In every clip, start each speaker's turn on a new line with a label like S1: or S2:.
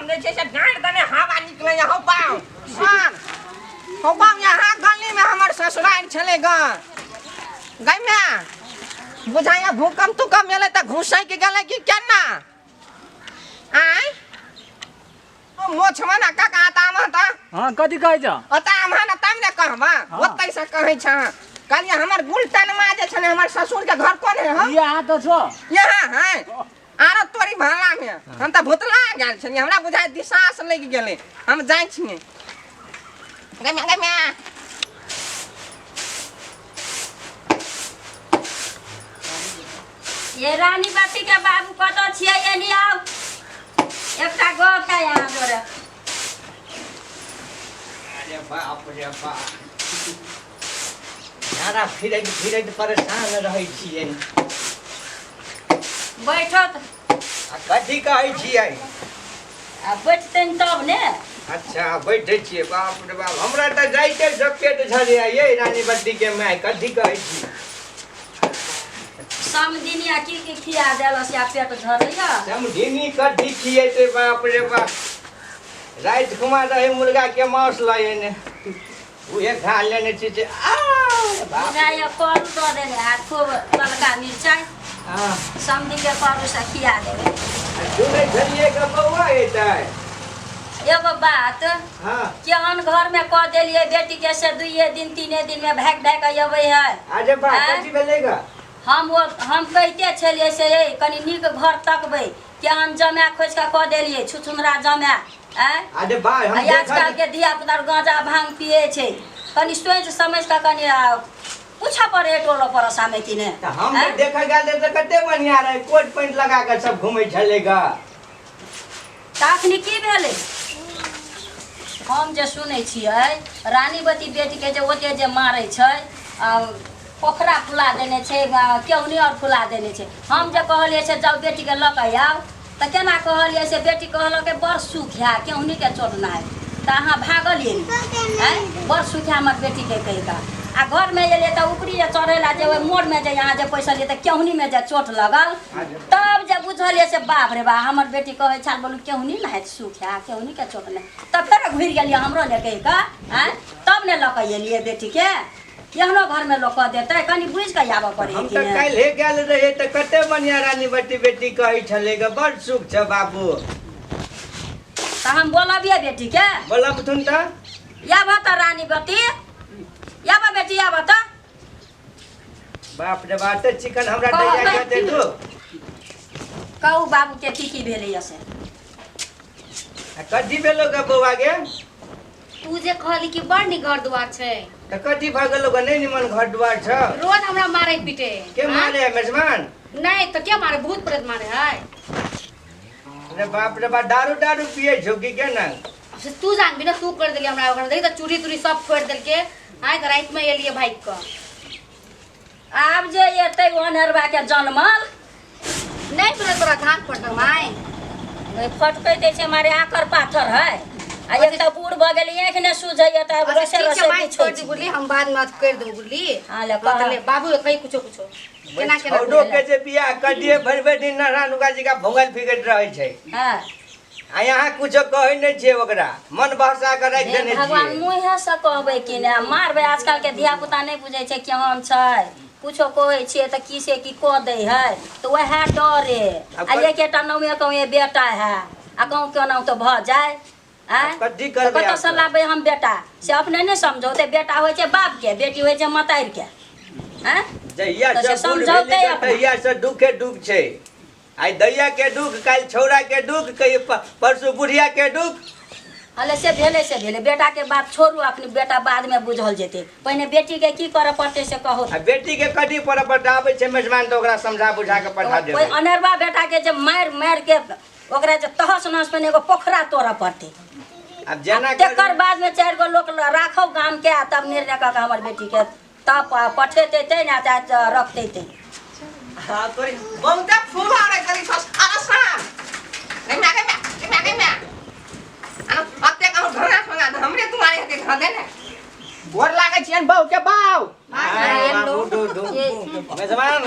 S1: एकदम जे छै से गाड़ि देने हवा निकलै हौ बाउ सर हौ बाउ यहाँ गली में हमर ससुराल छलै ग गै माय बुझाइया भूकंप तुकंप एलै तऽ घुसैक गेलै कि केना आँय ओ मोछमा ना काका आता आम त
S2: हाँ कथी कहै छ
S1: ओता आम ना तब ने कहबा
S2: हाँ।
S1: ओतै से कहै छ कहलियै हमर गुलटनमा जे छलै हमर ससुर के घर कोन है हम
S2: यहाँ तऽ छौ
S1: यहाँ है आरो तोरी भाला में हम तऽ भुतला गेल छलियै हमरा बुझाइ दिशास लागि गेलै हम जाइ छियै गै माय, गै माय।
S3: ये रानी बाटी के बाबू कतऽ छियै एनी आउ एकटा गप है यहाँ जोरे
S4: अरे बाप रे बाप सारा फिरैत फिरैत परेशान रहै छियै
S3: बैठत
S4: आ कथी कहै छियै
S3: आ बैठतनि तब ने
S4: अच्छा बैठै छियै बाप रे बाप हमरा तऽ जाइते सब पेट झड़ैया यै रानी बट्टी के माय कथी कहै छी
S3: समदिनिया की की खिया देलस या पेट झरैया
S4: समधिनी कथी खियेतै बाप रे बाप राति खुमा रहै मुर्गा के मांस लऽ एने उहे खा लेने छी से आ बाप
S3: बुझाइया करू दऽ देने आ खूब ललका मिरचाइ
S4: हाँ
S3: समधि के करू से खिया देबै
S4: सुनै छलियै के बौआ एतै
S3: एगो बात
S4: हाँ
S3: केहन घर में कऽ देलियै बेटी के से दुइये दिन तीने दिन में भागि भागि कऽ अबै है
S4: अरे बा
S3: आँय?
S4: कथी भेलै ग
S3: हम ओ हम कहिते छलियै से ए कनि नीक घर तकबै केहन जमाए खोजि कऽ कऽ देलियै छुछुनरा जमाए आँय
S4: अरे बा हम
S3: आ आजकल के धिया पुता गांजा भांग पिए छै कनि सोचि समझि कऽ कनि पूछऽ पड़े टोलो पड़ोसा में कि ने
S4: तऽ हम तऽ देखऽ गेल रहियै तऽ कते बढ़िया रहै कोट पैंट लगा कऽ सब घुमै छलै ग
S3: तऽ अखनी की भेलै हम जे सुनै छियै रानीवती बेटीके जे ओते जे मारै छै आ पोखरा फुला देने छै केहुनी आओर फुला देने छै हम जे कहलियै से जाउ बेटीके लऽ कऽ आउ तऽ केना कहलियै से बेटी कहलकै बड़ सुख है केहुनीके चोट नहि तऽ अहाँ भागलियै आँय बड़ सुख है हमर बेटीके कहि कऽ आ घरमे एलियै तऽ ऊपरी जे चढ़ै लए जे ओहि मोड़मे जे अहाँ जे पैसलियै तऽ केहुनीमे जे चोट लगल तब जे बुझलियै से बाप रे बा हमर बेटी कहै छल बोलू केहुनी ने हैत सुख है केहुनीके चोट नहि तब फेर घुरि गेलियै हमरो ने कहि कऽ आँय तब ने लऽ कऽ एलियै बेटीके केहनो घरमे लोक कऽ देतै कनि बुझि कऽ आबऽ पड़ै
S4: हम
S3: कि
S4: तऽ
S3: ने
S4: काल्हि गेल रहियै तऽ कते बढ़िया रानी बट्टी बेटी कहै छलै ग बड़ सुख छ बाबू
S3: तऽ हम बोलबियै बेटीके
S4: बोलबथुन तऽ
S3: आबऽ तऽ रानी बेटी आबऽ बेटी आबऽ तऽ
S4: बाप रे बाप तऽ चिकन हमरा
S3: कहबै
S4: दैया के दे दू
S3: कहू बाबूके की की भेलैए से
S4: आ कथी भेलो ग बौआ गे
S5: तू जे कहली कि बड़ नीक घर दुआर छै
S4: तऽ कथी भऽ गेलो ग नहि निमन घर दुआर छ
S5: रोज हमरा मारे पीटे
S4: के मारे है मेजबान
S5: नहीं तो के मारे भूत प्रेत मारे है
S4: अरे बाप रे बाप दारू दारू पिए छौ की के ना
S5: से तू जानबी ना तू कर देली हमरा ओकरा देखी तऽ चूड़ी तूड़ी सब फोड़ देलके आइ तऽ राति में एलिए भागि कऽ
S3: आब जे एतै ओनरबा के जनमल
S5: नहीं तोरा तोरा धान फटल माय
S3: नहि फटकै दै छै मारे आकर पाथर है आ एक तऽ बूढ़ भऽ गेलै आँखि नहि सुझैया तऽ
S5: अच्छा
S3: रसे
S5: ठीक छै
S3: रसे
S5: माय
S3: बिछै
S5: छोड़ दी
S3: छी
S5: बुझली हम बाद में कर देबो बुझली
S3: हाँ, ले,
S5: हाँ, तऽ
S3: कह।
S5: ले बाबू कही कुछो कुछो केना केना
S4: छौड़ो के जे बियाह कर दिए भरि भरि दिन नहरा नुका जी का भोंगल फिगैत रहै छै
S3: हँ
S4: आ यहाँ कुछो कहै नहि छियै ओकरा मन बहसा के राखि
S3: हे
S4: देने
S3: भगवान
S4: छियै
S3: मुँहे से कहबै कि नहि मारबै आजकल के धिया पुता नहि बुझै छै केहन छै कुछो कहै छियै तऽ की से की कऽ दै है तऽ वएह डरे आ एकेटा नौए कौए बेटा है आ कहूँ केनाहु तऽ भऽ जाय आँय
S4: कथी
S3: तऽ
S4: करबै
S3: कतऽसँ
S4: आब?
S3: लाबै हम बेटा से अपने नहि समझौतै बेटा होइ छै बापके बेटी होइ छै मतारिके आँय
S4: जहिया
S3: तऽ
S4: से
S3: से
S4: बूढ़
S3: समझौतै
S4: भेली
S3: अपना।
S4: तहिया से दुखे दुख छै आइ दैया के दुख काल्हि छौड़ा के दुख कहियो परसू बुढ़िया के दुख
S3: अले से भेलै से भेलै बेटाके बात छोड़ू अखनी बेटा बादमे बुझल जेतै पहिने बेटीके की करऽ पड़तै से कहू
S4: आ बेटी के कथी पर पठाबै छै मेजबान तऽ ओकरा समझा बुझा के पठा
S3: ओहि
S4: देबै
S3: अनेरवा बेटाके जे मारि मारि के ओकरा जे तहस नहस पहिने एगो पोखरा तोड़ऽ पड़तै
S4: आब जेना
S3: आ तेकर बादमे चारि गो लोक राखौ गामके आ तब निर्णय कऽ के हमर बेटीके तब पठेतै तै ने चाहे रखतै तै
S1: हाँ तोरी बहुते फूल आरे गली छस अरे साम गे म्या गे म्या गे म्या गे म्या अरे अते कहूँ घना सोना त हमरे तुम्हारे हते धऽ दे ने गोर लागै छियनि बहू के बाउ
S4: मेजबान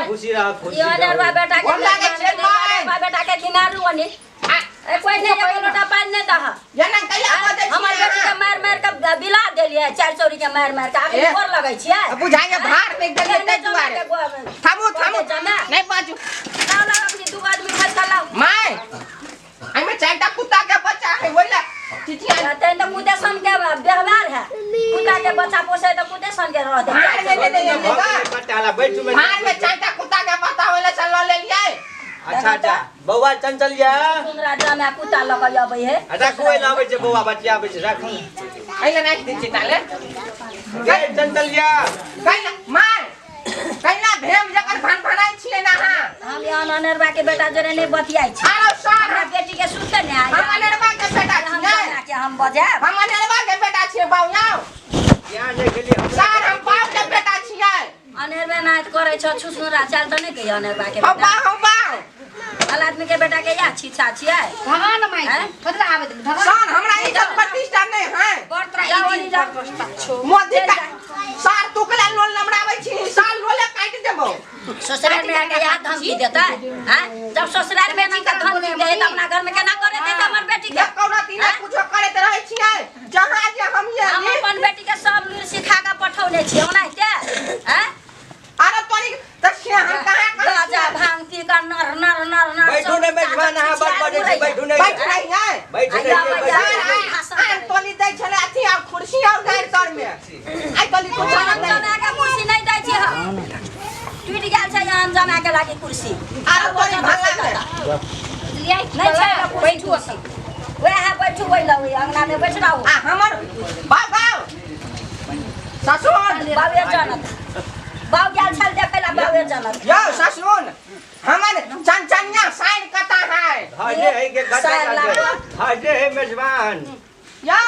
S4: खुशी रह खुशी
S3: ई अनेरवा बेटा के
S1: गोर लागै छियनि माय
S3: अनेरवा बेटा के घिनारू ओनी
S1: आ
S3: ए कोई नहीं एक लोटा पानी नहीं दह
S1: जेना कैला बजै छी
S3: हमर बेटी के
S1: अहाँ?
S3: मार मार के बिला देलियै चारि चौरी के मार मार के आब
S1: ए।
S3: गोर लगै छियै
S1: बुझाइए भार में गेलियै ताहि दुआरे। थामू थामू
S3: जमा
S1: नहीं बाजू
S3: लाओ लाओ अपनी दू आदमी खा के लाओ
S1: my एहिमे चारिटा कुत्ता के बच्चा है ओहि ला चिचिया
S3: तैं तऽ कुत्ते सन के व्यवहार है कुत्ता के बच्चा पोसे तऽ कुत्ते सन के रहतै
S1: भार में ले ले ले
S4: पटाला बैठू में
S1: भार में चारिटा कुत्ता के बच्चा ओहि ला से लऽ लेलियै
S4: अच्छा अच्छा बौआ चंचल या
S3: सुन्दरा जमा कुत्ता लऽ कऽ अबै है
S4: राखू एना आबै छै बौआ बचिया आबै छै राखू ने।
S1: एहि ला राखि दै छियै ताले
S4: गे चंचल या
S1: कैला my कैला भेम जकर भन भनाइ छियै ना अहाँ
S3: हम यहाँ अनेरबा के बेटा जोरे नहीं बतियाइ छी
S1: आरो सर
S3: हमरा बेटी के सुनते ने आइ
S1: हम अनेरबा के बेटा
S3: हम
S1: छियै
S3: जमा के हम बजायब
S1: हम अनेरबा के बेटा छियै बाउ यौ
S4: यहाँ नहि गेलियै हमरा
S1: सर हम बाउ के बेटा छियै
S3: अनेरबे नाच करै छ छुसुरा चाल तऽ नहि कहियो अनेरबा के
S1: हम
S3: बेटा
S1: बाउ हम बाउ
S3: भला आदमी के बेटा के या छीछा छियै
S5: भगवान माई
S3: हैं?
S5: कतरा आवे दे भगवान
S1: सर हमरा इज्जत प्रतिष्ठा नहीं है
S5: बड़ तोरा
S3: जाओ
S5: इज्जत
S3: जाओ।
S5: प्रतिष्ठा छौ
S1: मोदी का सार तू कला लोन लमड़ाबै छी साल लोले काटि देबो
S3: ससुराल में आके यहाँ धमकी देता है हैं? जब ससुराल में ना धमकी दे तो अपना घर में केना करे देता हमर बेटी के
S1: एक कौना तीना कुछो करैत रहै छियै जहाँ जे हम ये
S3: हम अपन बेटी के सब लूरि सिखा के पठौने छियै ओनाहिते हैं
S1: अरे तोरी त छियै हम कहाँ कहाँ
S3: गाजा भांग पी के नर नर नर नर
S4: बैठू ने मेजबान अहाँ बड़ बजै छी बैठू ने
S1: बैठ रही है
S4: बैठू ने
S3: आया, आया।
S4: बैठू ने।
S1: आन तोली दै छलै अथी आ कुर्सी और गारि तर में आइ तोली कुछ
S3: हम
S1: नहीं
S3: जमा के कुर्सी नहीं दै छी हम टूटि गेल छै यहाँ जमा के लागी कुर्सी
S1: आरो तोरी भंगा में
S5: लिया
S3: नहीं छै
S5: बैठू असन
S3: वएह बैठू ओहि लग अंगना में बैठ रहू
S1: आ हमर बाप बाप ससुर
S3: बाबे जानत बाउ गेल छल देखै ला बाबे जानत
S1: यौ ससुर हमर चंचनिया साइन कता है
S4: हजे है के गटा
S3: सार लागल।
S4: हजे है मेजबान
S1: यौ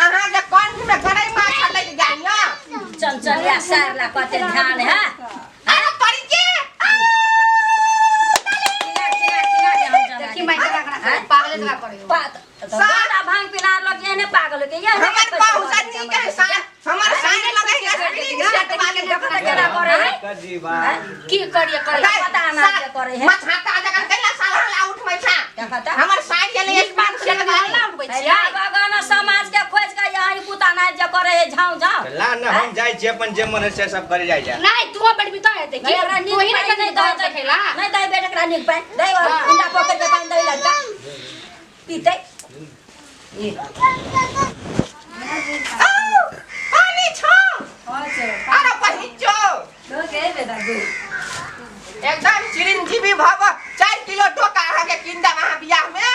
S1: अहाँ के कंठ में गरई माछ लागि गेल यौ
S3: चंचलिया सार ला कते ध्यान है
S1: अरे तोरी के
S3: खिया खिया खिया के हम जमा
S5: देखी माई केना करा पागले जका करे
S3: पात गांजा भांग पिना लग एहने पागल के ये
S1: हमर बाहु से नीक है सार हमर साइन लगै है स्प्रिंग सेट वाले
S3: देखो त केना करे है
S4: कजीबा
S5: की करिए करे
S3: पता ना के करे है
S1: मछाता जखन कैला साल हला उठबै छा
S3: देखो त
S1: हमर साइन गेलै स्प्रिंग सेट वाले
S5: हल्ला उठबै छियै
S3: भगवान समाज के खोज के यहाँ कुत्ता नाच जे करे है झाऊ झाऊ
S4: ला ना हम जाइ छी अपन जे मन है से सब करे जाइ जा
S5: नहीं तू बैठबी त हेतै की
S3: नहीं एकरा
S5: तू ही
S3: नीक
S5: नहीं
S3: पानि
S5: नहीं
S3: नहीं दे
S5: देखेला
S3: नहीं दे बेटा एकरा नीक पानि दे अंडा पकड़ के पानि दे लड़का पीते ई
S1: आउ, पानी छौ अरे पहिचो एकदम चिरंजीवी भव 4 किलो टोका अहाँके कीन देब अहाँ बियाह में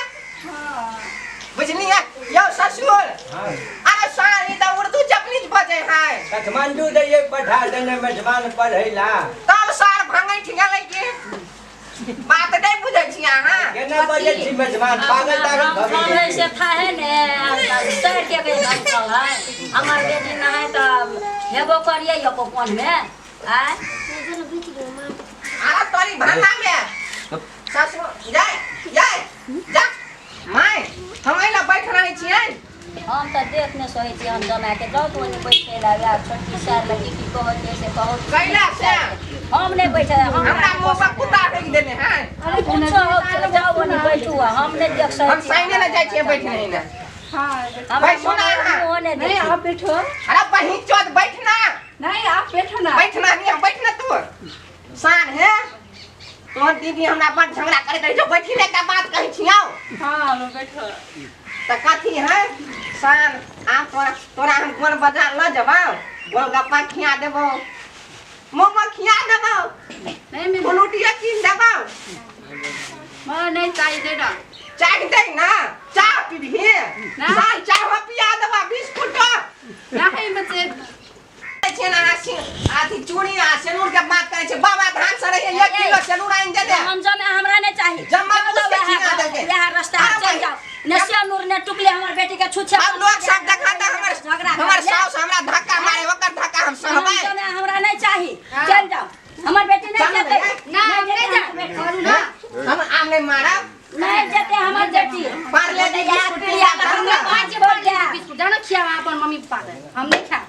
S1: बुझलियै यौ ससुर अरे सारी तऽ उर्दू जपनीज बजै है
S4: काठमांडू दैयै पठा देने मेजबान पढ़ैला
S1: तब सार भंगैठ गेलै की बात नहि बुझै छी अहाँ
S4: केना बजै छी मेजबान पागल तागल भऽ
S3: हम
S4: गेलियै
S3: से था है ने सर के गई भंगल है हमर बेटी नहाय तऽ हेबो करिए एको कोन में आय
S1: अरे तोरी भांगा में ससुर जाय जाय जा माय हम एहि ला बैठ रहै छियै
S3: हम तऽ देख नहि सकै छी हम जमाके जाउ तऽ ओन्ने बैठे ला वएह छोटकी सार लग की की कहत छै से कहत
S1: कैला से
S3: हम नहि बैठे
S1: हमरा मुँह पर कुत्ता फेंक देने है
S3: कुछो हो जाउ ओन्ने बैठू हम नहि देख सकै
S1: हम
S3: छी
S1: साइने ने जाइ छियै बैठने ने
S3: हमरा
S1: बैठू ना अहाँ।
S3: मुँह नहि
S2: नहीं
S3: देखी
S2: आप बैठो
S1: अरे बहिन चोद बैठना
S2: नहीं आप बैठो ना
S1: बैठना नहीं हम बैठना तू शान है तोहर दीदी हमरा बड़ झगड़ा करैत रहै छौ बैठी ने एकटा बात कहै छियौ
S2: हाँ लो बैठो
S1: तऽ कथी है शान आब तोरा तोरा हम कोन बाजार लऽ जेबौ गोलगप्पा खिया देबौ मोमो खिया देबौ
S2: नहीं मैं
S1: फ्रूटियो कीन देबौ
S2: मैं नहीं चाहिए दे ना
S1: चाय दे ना चाह पीबही
S2: ना।
S1: साल चाह पिया देबौ बिस्कुट
S2: नहीं मुझे
S1: छियै ने अहाँ अथी चूड़ी आ सेनूर के बात करै छै बाबा धाम से रहियै 1 किलो सेनूर आनि देले
S3: हम जमे हमरा नहि चाही
S1: जमा
S3: जाउ
S1: पूछ के
S3: वएह
S1: छिना देलकै।
S3: वएह रास्ता
S1: अरे
S3: चलि
S1: भाई।
S3: जाउ ने सेनूर ने टुकले हमर बेटी के छुछे
S1: अब लोग सब देखाता हमर
S3: झगड़ा
S1: हमर
S3: करले।
S1: साउस हमरा धक्का मारे ओकर धक्का हम
S3: हम
S1: सहबै
S3: जमे हमरा नहि चाही चलि जाउ हमर बेटी नहि
S1: चलू
S3: जेतै
S1: ने।
S5: ना,
S3: नहि
S5: हम
S3: जेतै
S5: नहि
S3: हमर बेटी।
S5: करू ना
S1: हम आम नहि मारब
S3: नहि जेतै हमर बेटी
S1: पारले जी
S3: इएह
S1: बिस्कुट
S3: पीढ़िया
S1: खिया
S3: हमरा
S1: देब।
S3: पाँच छोड़ दे
S5: बिस्कुट जानो खियावा अपन मम्मी पापा के हम नहीं खा